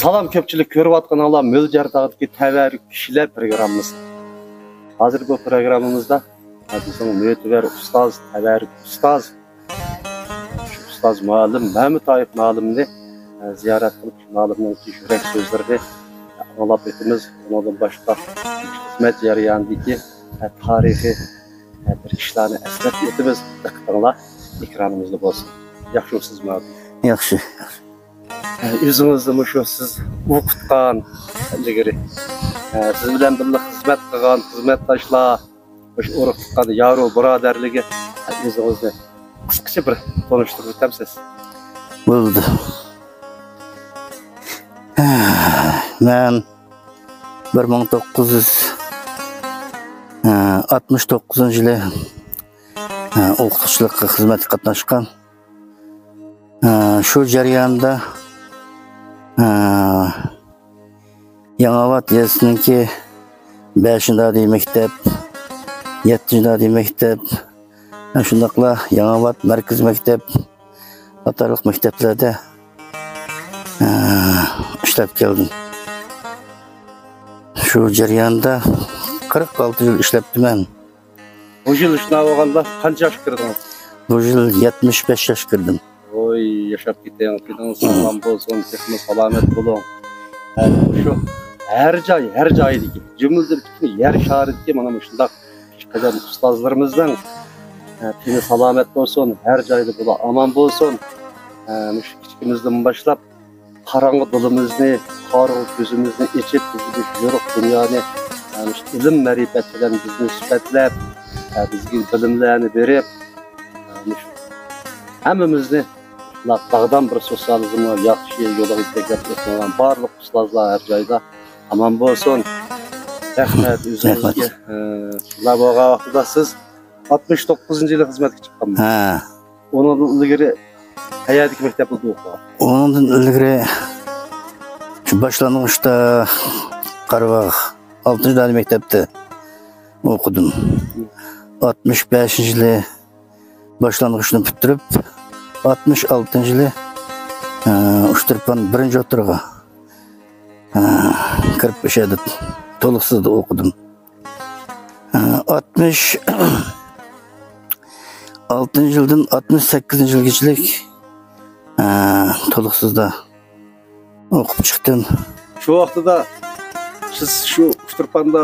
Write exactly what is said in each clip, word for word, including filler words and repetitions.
سالام كۆپچىلىك، كۆرۈۋاتقىنىڭلار مۆلجەر تاغدىكى تەۋەررۈك كىشىلەر پروگراممىسى. ھازىر بۇ پروگراممىمىزدا بىزنىڭ مۆتىۋەر ئۇستاز، تەۋەررۈك ئۇستاز، شۇ ئۇستاز مۇئەللىم مەمتايېف مۇئەللىمنى زىيارەت قىلىپ، شۇ مۇئەللىمنىڭ يۈرەك سۆزلىرىنى ئاڭلاپ ئۆتىمىز. ئۇنىڭدىن باشقا خىزمەت جەريانىدىكى تارىخىي بىر ئىشلارنى ئەسلەپ ئۆتىمىز. دىققىتىڭلار ئېكرانىمىزدا بولسۇن. ياخشىمۇسىز مۇئەللىم؟ ياخشى. ئۆزىڭىزنى مۇشۇ سىز ئوقۇتقان ئىلگىرى، سىز بىلەن بىللە خىزمەت قىلغان خىزمەتداشلار، مۇشۇ ئۇرۇق تۇغقان يارۇ بۇرادەرلىكى، ئۆزىڭىزنى قىسقىچە بىر تونۇشتۇرۇپ ئۆتەمسىز؟ بولدى. مەن بىر مىڭ توققۇز يۈز ئاتمىش توققۇزىنچى يىلى ئوقۇتقۇچىلىققا خىزمەتكە قاتناشقان. شۇ جەرياندا يېڭىئاۋات يېزىسىنىڭكى بەشىنچى دادىي مەكتەپ، يەتتىنچى دادىي مەكتەپ، شۇنداقلا يېڭىئاۋات مەركىزىي مەكتەپ قاتارلىق مەكتەپلەردە ئىشلەپ كەلدىم. شۇ جەرياندا قىرىق ئالتە يىل ئىشلەپتىمەن. بۇ يىل شۇنداق بولغاندا قانچە ياشقا كىردىڭىز؟ بۇ يىل يەتمىش بەش ياشقا كىردىم. ۋوي، ياشاپ كېتىڭ، تېنىڭىز ساغلام بولسۇن، تېخىمۇ سالامەت بولۇڭ. ھە، شۇ ھەر جاي، ھەر جايدىكى، جۈملىدىن پۈتۈن يەر شارىدىكى مانا مۇشۇنداق پېشقەدەم ئۇستازلىرىمىزنىڭ، ھە، تېنى سالامەت بولسۇن، ھەر جايدا بۇلار ئامان بولسۇن. ھە، مۇشۇ كىچىكىمىزدىن باشلاپ قاراڭغۇ دىلىمىزنى، قارىغۇ كۆزىمىزنى ئېچىپ، بىزگە مۇشۇ يورۇق دۇنيانى، ھە، مۇشۇ ئىلىم مەرىپەت بىلەن بىزنى سۈپەتلەپ، ھە، بىزگە بىلىملەرنى بېرىپ، ھە، مۇشۇ ھەممىمىزنى شۇنداق ساغدام بىر سوتسىيالىزمنىڭ ياخشى يولىغا يېتەكلەپ ئۆتۈۋاتقان بارلىق ئۇستازلار ھەر جايدا ئامان بولسۇن. رەھمەت ئۆزىڭىزگە. رەھمەت. ئە، شۇنداق بولغان ۋاقتىدا سىز ئاتمىش توققۇزىنچى يىلى خىزمەتكە چىققانمۇ؟ ھە. ئۇنىڭدىن ئىلگىرى قەيەردىكى مەكتەپلەردە ئوقۇغان؟ ئۇنىڭدىن ئىلگىرى شۇ باشلانغۇچتا قاراباغ ئالتىنچى دادىي مەكتەپتە ئوقۇدۇم. ئاتمىش بەشىنچى يىلى باشلانغۇچنى پۈتتۈرۈپ، ئاتمىش ئالتىنچى يىلى، ئە، ئۇچتۇرپان بىرىنچى ئوتتۇرىغا، ئە، كىرىپ، ئۆشە يەردە تولۇقسىزدا ئوقۇدۇم. ئە، ئاتمىش ئالتىنچى يىلدىن ئاتمىش سەككىزىنچى يىلغىچىلىك، ئە، تولۇقسىزدا ئوقۇپ چىقتىم. شۇ ۋاقتىدا سىز شۇ ئۇچتۇرپاندا،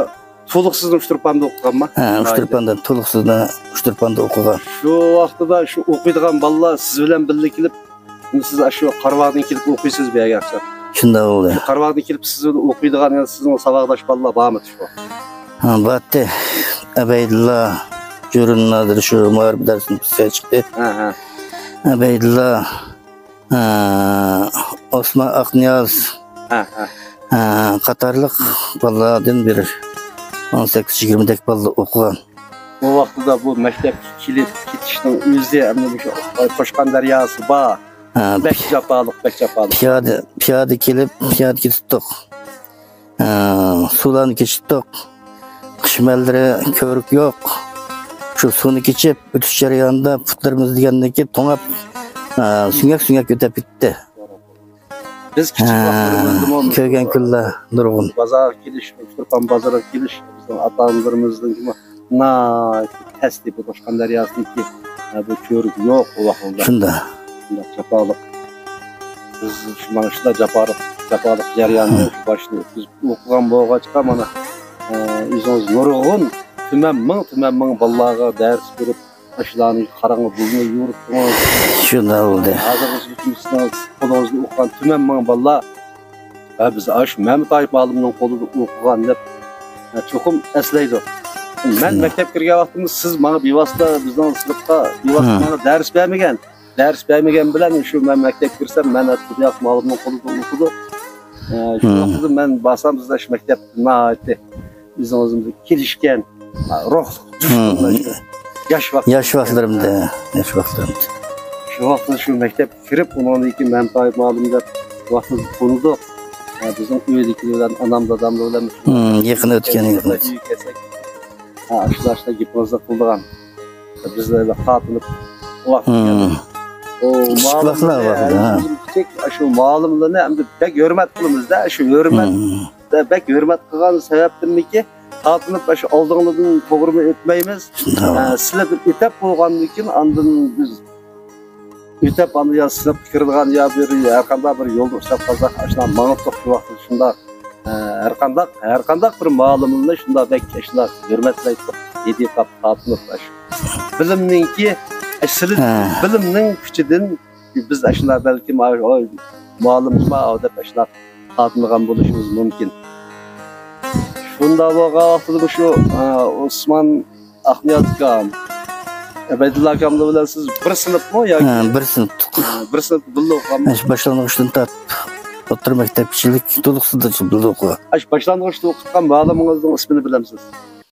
تولۇقسىزنى ئۇچتۇرپاندا ئوقۇغانما؟ ھە، ئۇچتۇرپاندا، تولۇقسىزنى ئۇچتۇرپاندا ئوقۇغان. شۇ ۋاقتىدا شۇ ئوقۇيدىغان بالىلار سىز بىلەن بىللە كېلىپ، سىز ئاشۇ قاراباغدىن كېلىپ ئوقۇيسىز بۇ يەرگە ئاخشام. شۇنداق بولدى. قاراباغدىن كېلىپ سىز بىلەن ئوقۇيدىغان، يەنە سىزنىڭ ساۋاقداش بالىلار بارمىدى شۇ ۋاقىت؟ ھە، بارتتى. ئەبەيدۇللا جۆرىنىڭ ھازىر شۇ مۇھارىبە دەرسىنى بىتىرگەن چىقتى. ھە، ھە. ئەبەيدۇللا، ئە، ئوسمان ئاقنىياز، ھە، ھە. ئە، قاتارلىق بالىلاردىن بىر ئون سەككىز يىگىرمىدەك بالىلار ئوقۇغان. ئۇ ۋاقتىدا بۇ مەكتەپكە كېلىپ كېتىشنىڭ ئۆزى، ئەمدى مۇشۇ قوچقان دەرياسى بار. ھە، بەك جاپالىق، بەك جاپالىق. پىيادە، پىيادە كېلىپ، پىيادە كېتىتتۇق. ئە، سۇلارنى كېچىتتۇق. قىش مەنزىرە كۆۋرۈك يوق. شۇ سۇنى كېچىپ ئۆتۈش جەريانىدا پۇتلىرىمىز دېگەندىكى توڭاپ، ئە، سۆڭەك-سۆڭەك ئۆتۈپ كېتىتتى. بىز كىچىك ھە، ۋاقتىمىزدىمۇ كۆرگەن كۈنلەر نۇرغۇن. بازارغا كېلىش، تۇرپان بازىرىغا كېلىش، بىزنىڭ ئاتا-ئانىلىرىمىزنىڭ ناھايىتى تەستى بۇ توشقان دەرياسىدىكى، ھە، بۇ كۆۋرۈك يوق ئۇ ۋاقىتلاردا. شۇنداق. شۇنداق جاپالىق. بىز شۇ مانا شۇنداق جاپالىق، جاپالىق جەرياننى ھە. شۇ باشتىن ئۆتكۈزۈپ ئوقۇغان بولغاچقا، مانا، ئە، ئۆزىڭىز نۇرغۇن تۈمەن مىڭ، تۈمەن مىڭ بالىلارغا دەرس بېرىپ، ئاشۇلارنى قاراڭغۇ دىلنى يورۇتتىڭىز. شۇنداق بولدى. ھازىر سىزنىڭ قولىڭىزدا ئوقۇغان تۈمەن مىڭ بالىلار، ھە، بىز ئاشۇ مەمتايېف مۇئەللىمنىڭ قولىدا ئوقۇغان دەپ، ھە، چوقۇم ئەسلەيدۇ. مەن ھە. مەكتەپكە كىرگەن ۋاقتىمدا سىز ماڭا بىۋاسىتە بىزنىڭ سىنىپقا بىۋاسىتە ھە. ماڭا دەرس بەرمىگەن. دەرس بەرمىگەن بىلەن شۇ مەن مەكتەپكە كىرسەم، مەن ئاشۇ مۇئەللىمنىڭ قولىدا ئوقۇدۇم. ھە، شۇ ھە. ۋاقتىدا مەن بارسام، بىز ئاشۇ مەكتەپتە ناھايىتى ئۆزىڭىزمۇ كېلىشكەن، روھلۇق، جۇشلۇق، ھىم. ياش ۋاقىت. ياش ۋاقىتلىرىمدا، ياش ۋاقىتلىرىمدا. شۇ ۋاقىتتا شۇ مەكتەپكە كىرىپ، ئۇنىڭدىن كېيىن مەمتايېف مۇئەللىم دەپ ۋاقتىمىزدا تونۇدۇق. ھە، بىزنىڭ ئۆيدىكىلەر بىلەن، ئانام، داداملار بىلەن ھىم، يېقىن ئۆتكەن، يېقىن ئۆتكەن. ئۆيگە كەلسەك، ھە، ئاشۇلار ئاشۇنداق گېپىڭىزنى قىلىدىغان. بىز ئەنە قاتنىپ، ۋاقىت ھىم. ئۇ كىچىك ۋاقىتلار مۇئەللىملەرنى، ۋاقتىدا، ھە. بىزمۇ كىچىك، شۇ مۇئەللىملەرنى ئەمدى بەك ھۆرمەت قىلىمىز-دە، شۇ ھۆرمەت، ھىم. بەك ھۆرمەت قىلغان سەۋەبتىنمىكى، تارتىنىپ، شۇ ئالدىڭلاردىن توغرىمۇ ئۆتمەيمىز. شۇنداق. ئە، سىلەر بىر ئۆتەپ بولغاندىن كېيىن، ئاندىن بىز ئۆتەپ، ئاندىن يا سىنىپقا كىرىدىغان يا بىر ھەرقانداق بىر يولنى ئۇچراپ قالساق، ئاشۇنداق ماڭىپ توختىغان ۋاقتىدا شۇنداق، ئە، ھەرقانداق، ھەرقانداق بىر مۇئەللىمنى شۇنداق بەك، شۇنداق ھۆرمەتلەيتتۇق، ھېدىقاپ تارتىنىپ، ئاشۇ بىلىمنىڭكى، ئە، سىلى، ھە. بىلىمنىڭ كۈچىدىن بىز ئاشۇنداق بەلكىم، ئاي، ئاي، مۇئەللىممۇ دەپ ئاشۇنداق تارتىنغان بولۇشىمىز مۇمكىن. شۇنداق بولغان ۋاقتىدا شۇ، ئە، ئوسمان ئاقنىياز ئاكام، ئەبەيدۇللا ئاكاملار بىلەن سىز بىر سىنىپمۇ ياكى؟ ھە، بىر سىنىپتۇق. ھە، بىر سىنىپتا بىللە ئوقۇغانمۇ؟ مۇشۇ باشلانغۇچتىن تارتىپ ئوتتۇرا مەكتەپكىچىلىك تولۇقسىزدا بىللە ئوقۇغان. ئاشۇ باشلانغۇچتا ئوقۇتقان مۇئەللىمىڭىزنىڭ ئىسمىنى بىلەمسىز؟